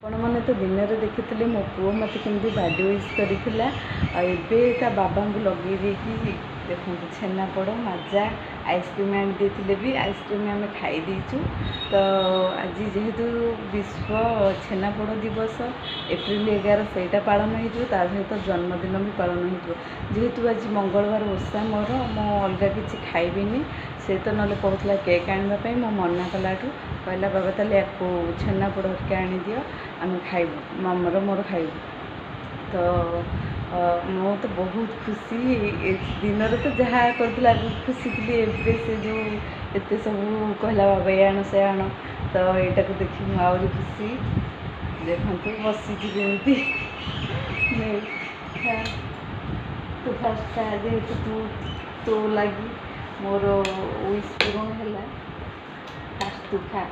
ଆପଣମାନେ ତ ଦିନରେ ଦେଖିଥିଲେ ମୋ ପୁଅ ମୋତେ କେମିତି ବାର୍ଥଡ଼େ ୱିଶ୍ କରିଥିଲା। ଆଉ ଏବେ ତା ବାବାଙ୍କୁ ଲଗେଇ ଦେଇକି ଦେଖନ୍ତୁ ଛେନାପୋଡ଼, ମାଜା, ଆଇସ୍କ୍ରିମ୍ ଆଣି ଦେଇଥିଲେ ବି, ଆଇସ୍କ୍ରିମ୍ ଆମେ ଖାଇ ଦେଇଛୁ। ତ ଆଜି ଯେହେତୁ ବିଶ୍ୱ ଛେନାପୋଡ଼ ଦିବସ ଏପ୍ରିଲ 11, ସେଇଟା ପାଳନ ହେଇଯିବ, ତା ସହିତ ଜନ୍ମଦିନ ବି ପାଳନ ହେଇଯିବ। ଯେହେତୁ ଆଜି ମଙ୍ଗଳବାର ଓଷା ମୋର, ମୁଁ ଅଲଗା କିଛି ଖାଇବିନି। ସେ ତ ନହେଲେ କହୁଥିଲା କେକ୍ ଆଣିବା ପାଇଁ, ମୁଁ ମନା କଲାଠୁ କହିଲା, ବାବା, ତାହେଲେ ୟାକୁ ଛେନାପୋଡ଼ ହେରିକା ଆଣିଦିଅ, ଆମେ ଖାଇବୁ, ମାମାର ମୋର ଖାଇବୁ। ତ ମୁଁ ତ ବହୁତ ଖୁସି। ଦିନରେ ତ ଯାହା କରୁଥିଲା ଆଗକୁ ଖୁସି ଥିଲି, ଏବେ ସେ ଯେଉଁ ଏତେ ସବୁ କହିଲା, ବାବା, ଏ ଆଣ, ସେ ଆଣ, ତ ଏଇଟାକୁ ଦେଖି ମୁଁ ଆହୁରି ଖୁସି। ଦେଖନ୍ତୁ ବସିଛି କେମିତି। ଖା, ତୁ ଫାଷ୍ଟ ଖା, ଯେହେତୁ ତୋ ଲାଗି ମୋର ୱିଶ୍ ପୂରଣ ହେଲା। ଫାଷ୍ଟ ତୁ ଖା।